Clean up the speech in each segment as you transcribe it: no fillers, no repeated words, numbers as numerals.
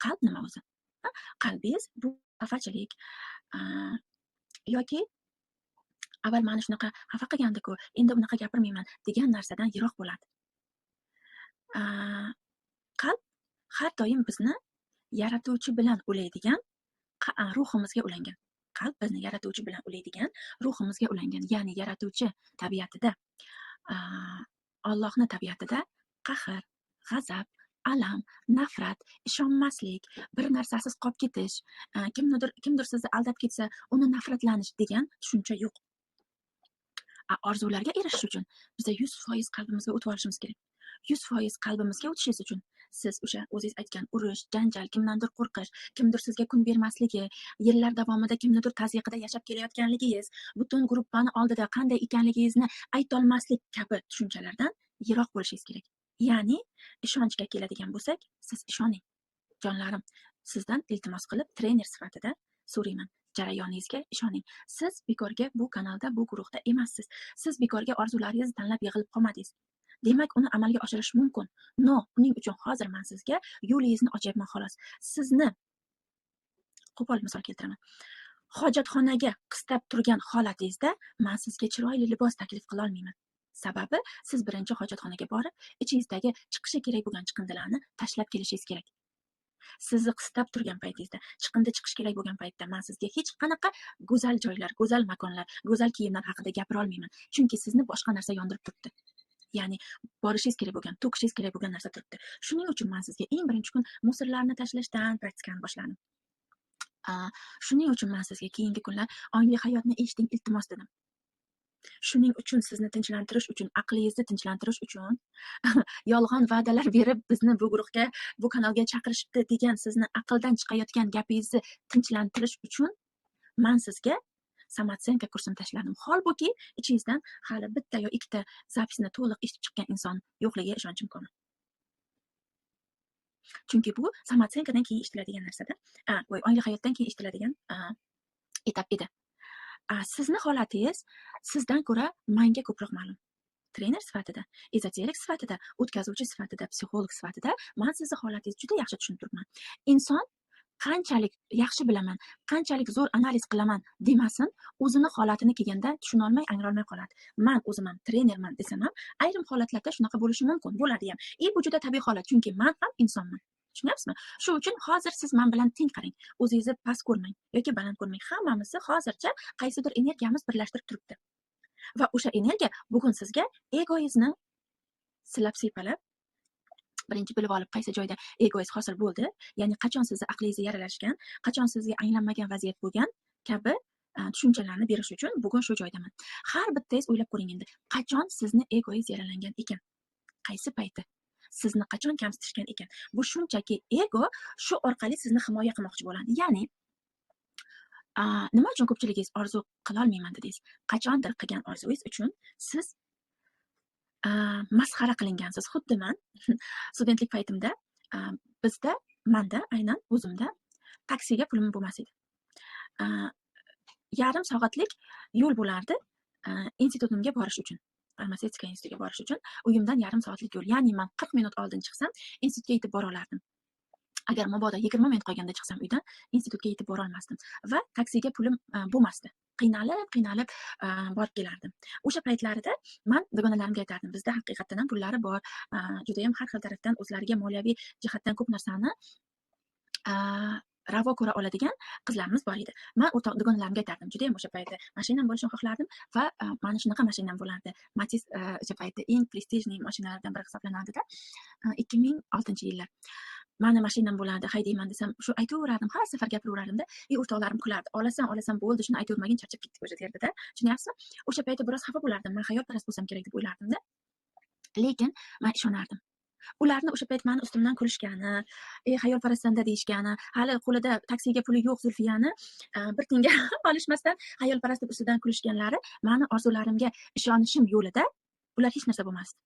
Qalb nima o'zi? Qalbingiz bu xafachilik yoki avval mani shunaqa xafa qilgandiku, endi unaqa gapirmayman degan narsadan yiroq bo'ladi. Qalb har doim bizni yaratuvchi bilan ulaydigan ruhimizga ulangan. Qalb bizni yaratuvchi bilan ulaydigan ruhimizga ulangan, ya'ni yaratuvchi tabiatida, Allohni tabiatida qahr, g'azab, alam, nafrat, ishonmaslik, bir narsasiz qolib ketish, kimdir sizni aldab ketsa, uni nafratlanish degan tushuncha yo'q. Orzularga erishish uchun biza 100% qalbimizga o'tib olishimiz kerak. 100% qalbimizga o'tishingiz uchun siz o'sha o'zingiz aytgan urush, janjal, kimdandir qo'rqish, kimdir sizga kun bermasligi, yillar davomida kimnidir tazyiqida yashab kelayotganligingiz, butun gruppani oldida qanday ekanligingizni aytolmaslik kabi tushunchalardan yiroq bo'lishingiz kerak. Ya'ni ishonchga keladigan bo'lsak, siz ishoning. Jonlarim, sizdan iltimos qilib trener sifatida so'rayman. Jarayoningizga ishoning. Siz bekorga bu kanalda, bu guruhda emassiz. Siz bekorga orzularingizni tanlab yig'ilib qolmadingiz. Demak, uni amalga oshirish mumkin. Но, uning uchun hozir men sizga yo'lingizni ochyapman xolos. Sizni qo'pol misol keltiraman. Hojatxonaga qistab turgan holatingizda men sizga chiroyli libos taklif qila olmayman. Sababi siz birinchi hojatxonaga borib, ichingizdagi chiqishi kerak bo'lgan chiqindilarni tashlab kelishingiz kerak. Sizni qistab turgan paytingizda, chiqindi chiqishi kerak bo'lgan paytda men sizga hech qanaqa go'zal joylar, go'zal makonlar, go'zal kiyimlar haqida gapira olmayman. Chunki sizni boshqa narsa yondirib turibdi. Ya'ni borishingiz kerak bo'lgan, to'kishingiz kerak bo'lgan narsa turibdi. Shuning uchun men sizga eng birinchi kun мусор larni tashlashdan praktikani boshladim. Shuning uchun men sizga keyingi kunlar ongli hayotni eshiting, iltimos dedim. Shuning uchun sizni tinchlantirish uchun, aqlingizni tinchlantirish uchun yolg'on va'dalar berib bizni bu guruhga, bu kanalga chaqirishibdi degan sizni aqldan chiqayotgan gapingizni tinchlantirish uchun man sizga самооценка kursini tashladim. Holbuki ichingizdan hali bitta yo ikkita запись ni to'liq eshitib chiqqan inson yo'qligiga ishonchim komil. Chunki bu самооценка dan keyin eshitiladigan narsada, voy, ongli hayotdan keyin eshitiladigan etap edi. Sizni holatingiz sizdan ko'ra manga ko'proq ma'lum. Trener sifatida, ezoterik sifatida, o'tkazuvchi sifatida, psixolog sifatida man sizni holatingizni juda yaxshi tushunib turibman. Inson qanchalik yaxshi bilaman, qanchalik zo'r analiz qilaman demasin, o'zini holatini kelganda tushunolmay, anglolmay qoladi. Man o'zim ham trenerman desam ham, ayrim holatlarda shunaqa bo'lishi mumkin, bo'ladi ham. И bu juda tabiiy holat, chunki man ham insonman. Tushunyapsizmi? Shu uchun hozir siz men bilan teng qarang. O'zingizni past ko'rmang yoki baland ko'rmang. Hammamizni hozircha qaysidir energiyamiz birlashtirib turibdi. Va o'sha energiya bugun sizga egoingizni silab siypalab, birinchi bilib olib qaysi joyda egoingiz hosil bo'ldi, ya'ni qachon sizni aqlingizni yaralashgan, qachon sizga anglanmagan vaziyat bo'lgan kabi tushunchalarni berish uchun bugun shu joydaman. Har bittangiz o'ylab ko'ring endi, qachon sizni egoingiz yaralangan ekan? Qaysi payti? Sizni qachon kamsitishgan ekan? Bu shunchaki ego shu orqali sizni himoya qilmoqchi bo'ladi. Ya'ni nima uchun ko'pchiligingiz orzu qilolmayman dedingiz? Qachondir qilgan orzuingiz uchun siz masxara qilingansiz. Xuddi man studentlik paytimda bizda, manda aynan o'zimda taksiga pulim bo'lmas edi. Yarim soatlik yo'l bo'lardi institutimga borish uchun. Farmatsevtika institutiga borish uchun uyimdan yarim soatlik yo'l. Ya'ni man 40 minut oldin chiqsam, institutga yetib bora olardim. Agar mabodo 20 minut qolganda chiqsam uydan, institutga yetib bora olmasdim va taksiga pulim bo'lmasdi. Qiynalib, qiynalib borib kelardim. O'sha paytlarida man dugonalarimga aytardim, bizda haqiqatdan ham pullari bor, judayam har xil tarafdan o'zlariga moliyaviy jihatdan ko'p narsani ravo ko'ra oladigan qizlarimiz bor edi. Man o'rtoq dugonalarimga aytardim, judayam o'sha payti mashinam bo'lishini xohlardim va mana shunaqa mashinam bo'lardi. Matiz o'sha payti eng престижный mashinalardan biri hisoblanardida. 2006-yillar. Mani mashinam bo'lardi, haydayman desam, shu aytaverardim, har safar gapiraverardimda, и o'rtoqlarim kulardi. Olasan, olasan, bo'ldi, shuni aytavermagin, charchab ketdik o'sha yerda. Tushunyapsizmi? O'sha payti biroz xafa bo'lardim, man xayolparast bo'lsam kerak deb o'ylardimda. Lekin man ishonardim. Ularni o'sha payt mani ustimdan kulishgani, "Ey, xayolparastsanda" deyishgani, hali qo'lida taksiga puli yo'q Zulfiyani bir tiyinga olishmasdan xayolparast deb ustidan kulishganlari mani orzularimga ishonishim yo'lida ular hech narsa bo'lmasdi.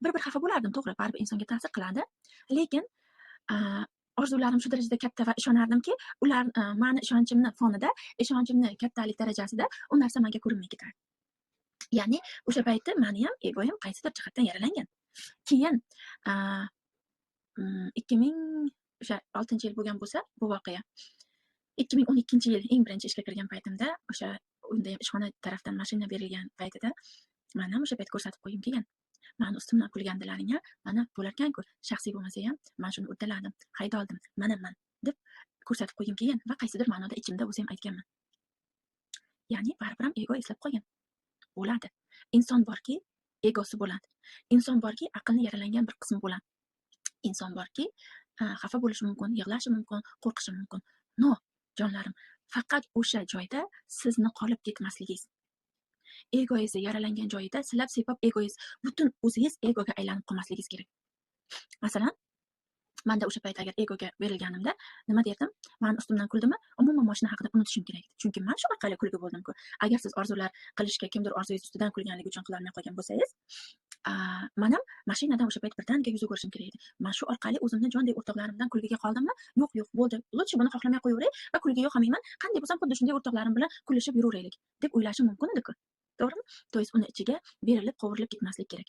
Bir-bir xafa bo'lardim, to'g'ri, baribir insonga ta'sir qiladi. Lekin orzularim shu darajada katta va ishonardimki, ular mani ishonchimni fonida, ishonchimni kattalik darajasida u narsa menga ko'rinmay ketardi. Ya'ni o'sha payti mani ham egoyim qaysidir jihatdan yaralangan. Keyin 2000 O'sha 6-yil bo'lgan bo'lsa bu voqea, 2012-yil eng birinchi ishga kirgan paytimda, o'sha unda ham ishxona tarafdan mashina berilgan paytida man ham o'sha payt ko'rsatib qo'ygim kelgan: mani ustimdan kulgandilaring, mana bo'larkanku, shaxsiy bo'lmasa ham man shuni uddaladim, haydoldim, mana man, deb ko'rsatib qo'ygim kelgan va qaysidir ma'noda ichimda o'zim aytganman. Ya'ni baribir ham ego eslab qolgan bo'ladi. Inson borki, egosi bo'ladi. Inson borki, aqlni yaralangan bir qismi bo'ladi. Inson borki, xafa bo'lishi mumkin, yig'lashi mumkin, qo'rqishi mumkin. Но, jonlarim, faqat o'sha joyda sizni qolib ketmasligingiz, egoingizni yaralangan joyida silab siypab egoingiz, butun o'zingiz egoga aylanib qolmasligingiz kerak. Masalan, manda o'sha payt agar egoga berilganimda nima derdim? Mani ustimdan kuldimi, umuman moshina haqida unutishim kerak edi, chunki man shu orqali kulgi bo'ldimku. Agar siz orzular qilishga kimdir orzungiz ustidan kulganligi uchun qilolmay qolgan bo'lsangiz, man ham mashinadan o'sha payt birdaniga yuz o'girishim kerak edi. Man shu orqali o'zimni jondek o'rtoqlarimdan kulgiga qoldimmi? Yo'q, yo'q, bo'ldi, лучше buni xohlamay qo'yaveray va kulgiga qolmayman, qanday bo'lsam, xuddi shunday o'rtoqlarim bilan kulishib yuraveraylik, deb o'ylashim mumkin ediku, to'g'rimi? То есть uni ichiga berilib, qovurilib ketmaslik kerak.